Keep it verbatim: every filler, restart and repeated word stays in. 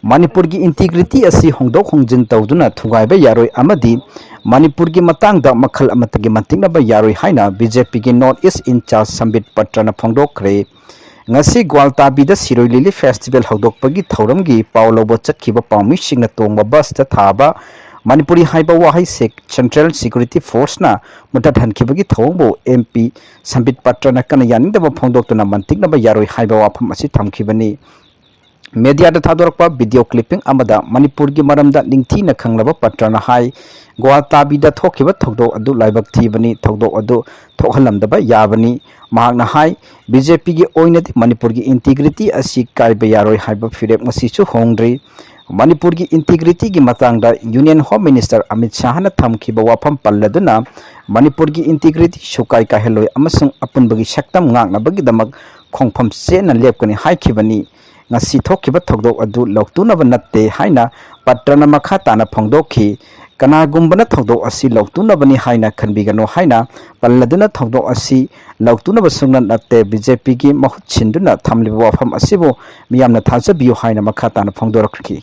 ꯃꯅꯤꯄꯨꯔꯒꯤ ꯏꯟꯇꯤꯒ꯭ꯔꯤꯇꯤ ꯑꯁꯤ ꯍꯣꯡꯗꯣꯛ ꯍꯣꯡꯖꯤꯟ ꯇꯧꯗꯨꯅ ꯊꯨꯒꯥꯏꯕ ꯌꯥꯔꯣꯏ ꯑꯃꯗꯤ ꯃꯅꯤꯄꯨꯔꯒꯤ ꯃꯇꯥꯡꯗ ꯃꯈꯜ ꯑꯃꯠꯇꯒꯤ ꯃꯟꯇꯤꯛꯅꯕ ꯌꯥꯔꯣꯏ ꯍꯥꯏꯅ ꯕꯤ ꯖꯦ ꯄꯤꯒꯤ ꯅꯣꯔꯠ ꯏꯁ ꯏꯟꯆꯥꯔꯖ ꯁꯝꯕꯤꯠ ꯄꯇ꯭ꯔꯅ ꯐꯣꯡꯗꯣꯛꯈ꯭ꯔꯦ꯫ ꯉꯁꯤ ꯒ꯭ꯋꯥꯜꯇꯥꯕꯤꯗ ꯁꯤꯔꯣꯏ ꯂꯤꯂꯤ ꯐꯦꯁꯇꯤꯚꯦꯜ ꯍꯧꯗꯣꯛꯄꯒꯤ ꯊꯧꯔꯝꯒꯤ ꯄꯥꯎ ꯂꯧꯕ ꯆꯠꯈꯤꯕ ꯄꯥꯎꯃꯤꯁꯤꯡꯅ ꯇꯣꯡꯕ ꯕꯁꯇ ꯊꯥꯕ ꯃꯅꯤꯄꯨꯔꯤ ꯍꯥꯏꯕ ꯋꯥꯍꯩ ꯁꯦꯟꯇ꯭ꯔꯦꯜ ꯁꯦꯀ꯭ꯌꯨꯔꯤꯇꯤ ꯐꯣꯔꯁꯅ ꯃꯨꯠꯊꯠꯍꯟꯈꯤꯕꯒꯤ ꯊꯧꯑꯣꯡꯕꯨ ꯑꯦꯝ ꯄꯤ ꯁꯝꯕꯤꯠ ꯄꯇ꯭ꯔꯅ ꯀꯟꯅ ꯌꯥꯅꯤꯡꯗꯕ ꯐꯣꯡꯗꯣꯛꯇꯨꯅ ꯃꯟꯇꯤꯛꯅꯕ ꯌꯥꯔꯣꯏ ꯍꯥꯏꯕ ꯋꯥꯐꯝ ꯑꯁꯤ ꯊꯝꯈꯤꯕꯅꯤ꯫ ꯃꯦꯗꯤꯌꯥꯗ ꯊꯥꯗꯣꯔꯛꯄ ꯚꯤꯗꯤꯑꯣ ꯀ꯭ꯂꯤꯞꯄꯤꯡ ꯑꯃꯗ ꯃꯅꯤꯄꯨꯔꯒꯤ ꯃꯔꯝꯗ ꯅꯤꯡꯊꯤꯅ ꯈꯪꯂꯕ ꯄꯇ꯭ꯔꯅ ꯍꯥꯏ, ꯒꯨꯋꯥꯍꯥꯇꯤꯗ ꯊꯣꯛꯈꯤꯕ ꯊꯧꯗꯣꯛ ꯑꯗꯨ ꯂꯥꯏꯕꯛ ꯊꯤꯕꯅꯤ, ꯊꯧꯗꯣꯛ ꯑꯗꯨ ꯊꯣꯛꯍꯜꯂꯝꯗꯕ ꯌꯥꯕꯅꯤ꯫ ꯃꯍꯥꯛꯅ ꯍꯥꯏ, ꯕꯤ ꯖꯦ ꯄꯤꯒꯤ ꯑꯣꯏꯅꯗꯤ ꯃꯅꯤꯄꯨꯔꯒꯤ ꯏꯟꯇꯤꯒ꯭ꯔꯤꯇꯤ ꯑꯁꯤ ꯀꯥꯏꯕ ꯌꯥꯔꯣꯏ ꯍꯥꯏꯕ ꯐꯤꯔꯦꯞ ꯉꯁꯤꯁꯨ ꯍꯣꯡꯗ꯭ꯔꯤ꯫ ꯃꯅꯤꯄꯨꯔꯒꯤ ꯏꯟꯇꯤꯒ꯭ꯔꯤꯇꯤꯒꯤ ꯃꯇꯥꯡꯗ ꯌꯨꯅꯤꯌꯟ ꯍꯣꯝ ꯃꯤꯅꯤꯁꯇꯔ ꯑꯃꯤꯠ ꯁꯥꯍꯅ ꯊꯝꯈꯤꯕ ꯋꯥꯐꯝ ꯄꯜꯂꯗꯨꯅ, ꯃꯅꯤꯄꯨꯔꯒꯤ ꯏꯟꯇꯤꯒ꯭ꯔꯤꯇꯤ ꯁꯨꯀꯥꯏ ꯀꯥꯏꯍꯜꯂꯣꯏ ꯑꯃꯁꯨꯡ ꯑꯄꯨꯟꯕꯒꯤ ꯁꯛꯇꯝ ꯉꯥꯛꯅꯕꯒꯤꯗꯃꯛ ꯈꯣꯡꯐꯝ ꯆꯦꯠꯅ ꯂꯦꯞꯀꯅꯤ ꯍꯥꯏꯈꯤꯕꯅꯤ꯫ ꯉꯁꯤ ꯊꯣꯛꯈꯤꯕ ꯊꯧꯗꯣꯛ ꯑꯗꯨ ꯂꯧꯇꯨꯅꯕ ꯅꯠꯇꯦ ꯍꯥꯏꯅ ꯄꯇ꯭ꯔꯅ ꯃꯈꯥ ꯇꯥꯅ ꯐꯣꯡꯗꯣꯛꯈꯤ꯫ ꯀꯅꯥꯒꯨꯝꯕꯅ ꯊꯧꯗꯣꯛ ꯑꯁꯤ ꯂꯧꯇꯨꯅꯕꯅꯤ ꯍꯥꯏꯅ ꯈꯟꯕꯤꯒꯅꯨ ꯍꯥꯏꯅ ꯄꯜꯂꯗꯨꯅ, ꯊꯧꯗꯣꯛ ꯑꯁꯤ ꯂꯧꯇꯨꯅꯕ ꯁꯨꯡꯅꯠ ꯅꯠꯇꯦ꯫ ꯕꯤ ꯖꯦ ꯄꯤꯒꯤ ꯃꯍꯨꯠ ꯁꯤꯟꯗꯨꯅ ꯊꯝꯂꯤꯕ ꯋꯥꯐꯝ ꯑꯁꯤꯕꯨ ꯃꯤꯌꯥꯝꯅ ꯊꯥꯖꯕꯤꯌꯨ ꯍꯥꯏꯅ ꯃꯈꯥ ꯇꯥꯅ ꯐꯣꯡꯗꯣꯔꯛꯈꯤ꯫